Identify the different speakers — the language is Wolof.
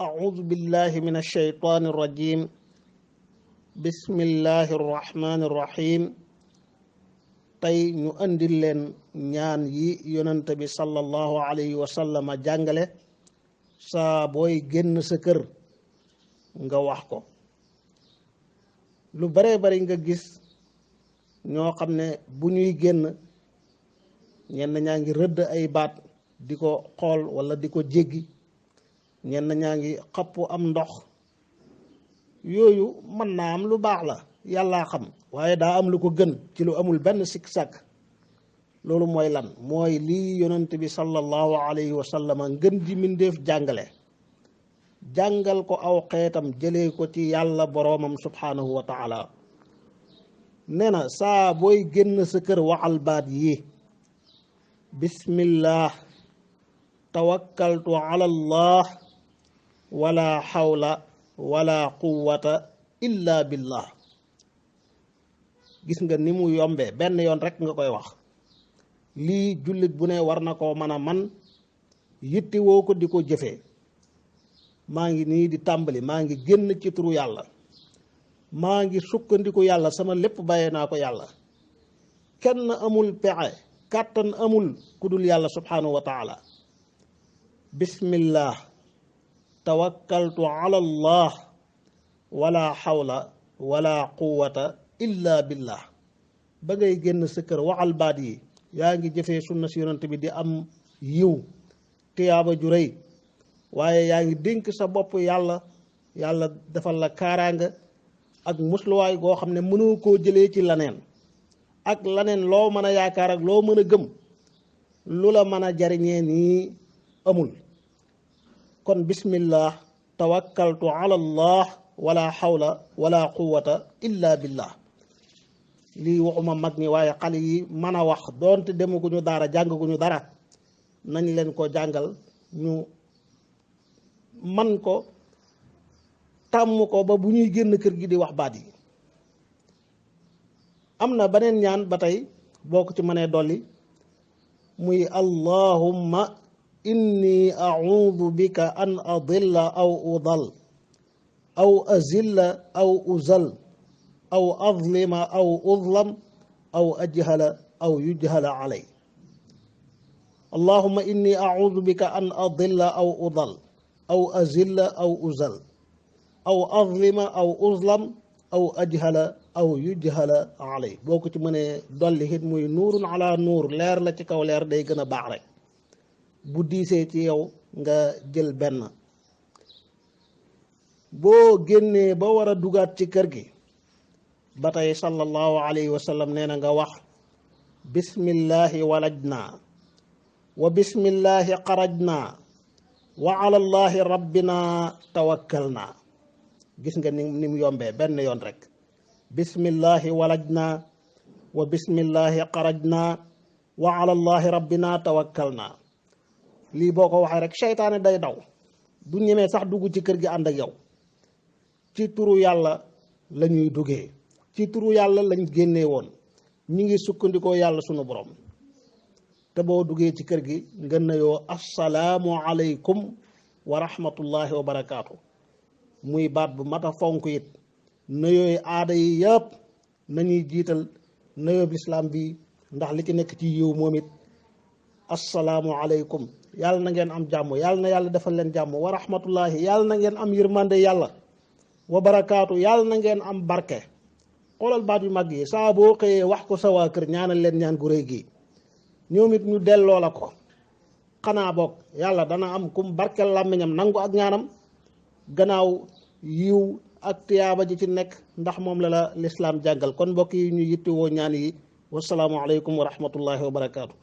Speaker 1: أعوذ بالله من الشيطان الرجيم بسم الله الرحمن الرحيم tey ñu andil leen ñaan yi yonent bi sallallahu alayhi wa sallam jàngale saa booy génn sa kër nga wax ko. lu bare bari nga gis ñoo xam ne bu ñuy génn ñenn ñaa ngi rëdd ay baat di ko xool walla di ko jéggi, ñenn ñaa ngi xappu am ndox. yooyu mën naa am lu baax la, yàllaa xam, waaye daa am lu ko gën ci lu amul benn sikk sàkk. loolu mooy lan? mooy lii yonent bi sallallahu alayhi wa sallam ngën ji mindeef jàngale, jàngal ko aw xeetam jëlee ko ci yàlla boroomam subhaanahu wa taala. nee na saa booy génn sa kër waxal baat yi: bismillah, tawakkaltu ala allah, wala xawla wala quwwata illa billah. gis nga ni mu yombee, benn yoon rek nga koy wax. lii jullit bu ne war na koo mën a man, yitti woo ko di ko jëfee. maa ngi nii di tàmbali, maa ngi génn ci turu yàlla, maa ngi sukkandiku yàlla, sama lépp bàyyee naa ko yàlla. kenn amul pexe, kàttan amul ku dul yàlla subhanahu wa taala. bismillah, tawakkaltu ala allah, wala xawla wala quwwata illa billah. ba ngay génn sa kër waxal baat yi, yaa ngi jëfee sunna si yonent bi di am yiw, tiyaaba ju rëy. waaye yaa ngi dénk sa bopp yàlla, yàlla defal la kaaraanga ak musluwaay goo xam ne mënoo koo jëlee ci laneen ak laneen loo mën a yaakaar ak loo mën a gëm, lu la mën a jariñee nii amul. kon bismillah, tawakkaltu ala allah, wala xawla wala quwwata illa billah. lii waxuma mag ñi, waaye xale yi mën a wax doonte demaguñu daara, jàngaguñu dara, nañ leen ko jàngal ñu man ko, tàmm ko ba bu ñuy génn kër gi di wax baat yi. am na beneen ñaan ba tey boo ko ci mënee dolli, muy allahumma inni a'udhu bika an adilla aw udal aw azilla aw uzal aw azlima aw uzlam aw ajhala aw yujhala alay. allahumma inni a'udhu bika an adilla aw udal aw azilla aw uzal aw azlima aw uzlam aw ajhala aw yujhala alay. boo ko ci mënee dolli it muy nuurun ala nuur, leer la ci kaw leer, day gën a baax rek. bu diisee ci yow nga jël benn. boo génnee ba war a dugaat ci kër gi ba tey sallallahu alayhi wa sallam nee na nga wax bismillahi walajna wa bismillahi xarajna wa ala allahi rabbina tawakkalna. gis nga ni mu yombee, benn yoon rek. bismillahi walajna wa bismillahi xarajna wa ala allahi rabbina tawakkalna. lii boo ko waxee rek seytaane day daw, du ñemee sax dugg ci kër gi ànd ak yow. ci turu yàlla la ñuy duggee, ci turu yàlla lañ génnee woon, ñi ngi sukkandikoo yàlla sunu borom. te boo duggee ci kër gi nga nuyoo assalaamu aleykum wa rahmatullahi wa barakaatu. muy baat bu mat a fonk it. nuyooy aada yi yëpp nañuy jiital nuyoo lislaam bi, ndax li ci nekk ci yiw moom it. assalaamu aleykum, yàlla na ngeen am jàmm, yàlla na yàlla defal leen jàmm. wa rahmatullahi, yàlla na ngeen am yërmande yàlla. wa barakaatu, yàlla na ngeen am barke. xoolal baat yu mag yi, saa boo xëyee wax ko sa waa kër, ñaanal leen ñaan gu rëy gi, ñoom it ñu delloo la ko. xanaa boog yàlla dana am kum barkel làmmiñam nangu ak ñaanam, gannaaw yiw ak tiyaaba ji ci nekk, ndax moom la la lislaam jàngal. kon mbokk yi ñu yittewoo ñaan yi. wasalaamu aleykum wa rahmatullahi wa barakaatu.